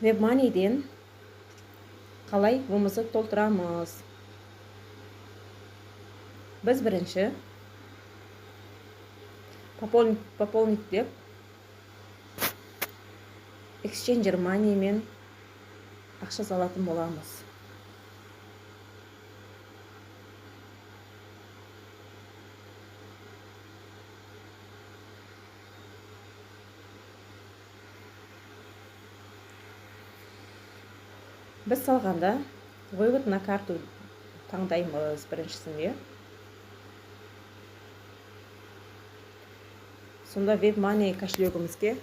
WebMoney'ден қалай WMZ толтырамыз? Біз бірінші пополнить деп Exchanger Money мен ақша салатын боламыз. Біз салғанда вывод на карту таңдаймыз біріншісінде. Сонда WebMoney кошелегімізге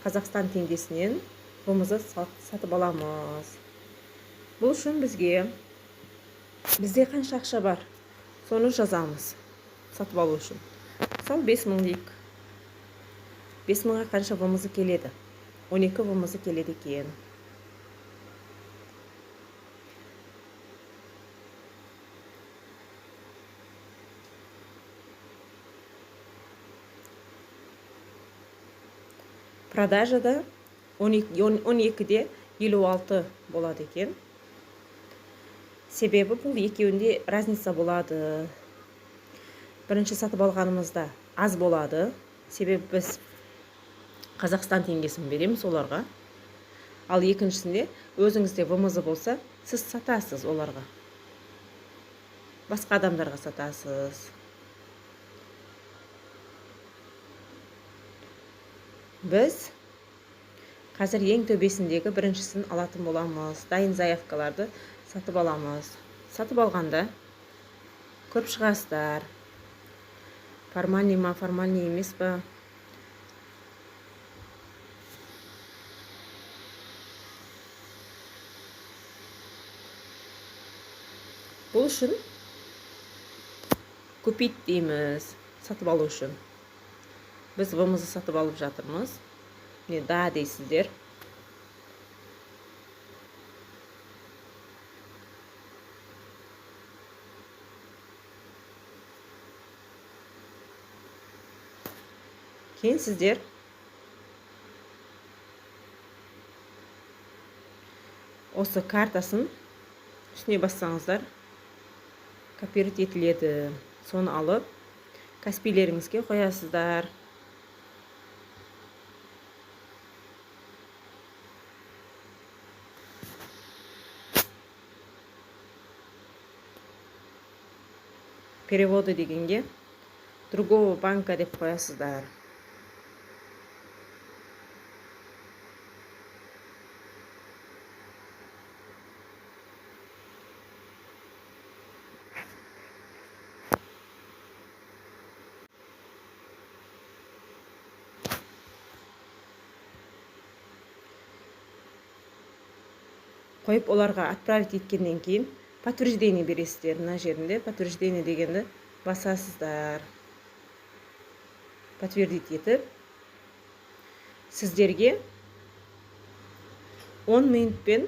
Қазақстан теңгесінен WMZ сатып аламыз. Бұл үшін бізде қанша ақша бар, соны жазамыз сатып алу үшін. Мысалы, 5000 дейік. 5000-ға қанша WMZ келеді? 12 WMZ келеді екен. Продажада 12,56 болады екен. Себебі бұл екеуінде разница болады. Бірінші сатып алғанымызда аз болады. Себебі біз Қазақстан теңгесін береміз оларға. Ал екіншісінде өзіңізде WMZ болса, сіз сатасыз оларға. Басқа адамдарға сатасыз. Біз қазір ең төбесіндегі біріншісін алатын боламыз. Дайын заявкаларды сатып аламыз. Сатып алғанда көріп шығасыздар. Формальный ма, формальный емес па? Бұл үшін купить дейміз, сатып алу үшін. Біз WMZ сатып алып жатырмыз. Міне, да дейсіздер. Кейін сіздер осы картасын үстіне бассаңыздар, копировать етіледі. Соны алып каспилеріңізге қоясыздар. Переводы дегенге другого банка деп қоясыздар. Қойып, оларға отправить еткеннен кейін подтверждение бересіздер. Мына жерінде подтверждение дегенді басасыздар. Подтвердить етіп, сіздерге 10 минутпен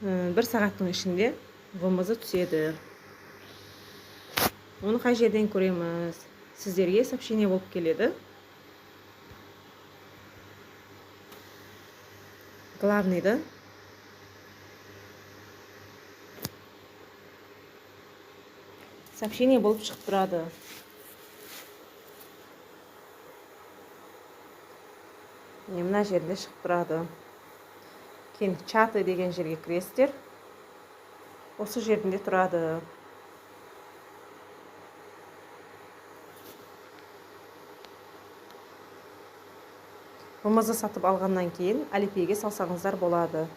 бір сағаттың ішінде WMZ түседі. Оны қай жерден көреміз? Сіздерге сообщение болып келеді. Главныйды сообщение болып шығып тұрады. Міне, мына жерінде шығып тұрады. Кейін чаты деген жерге кіресіздер. Осы жерінде тұрады. WMZ сатып алғаннан кейін Alipay'ге салсаңыздар болады.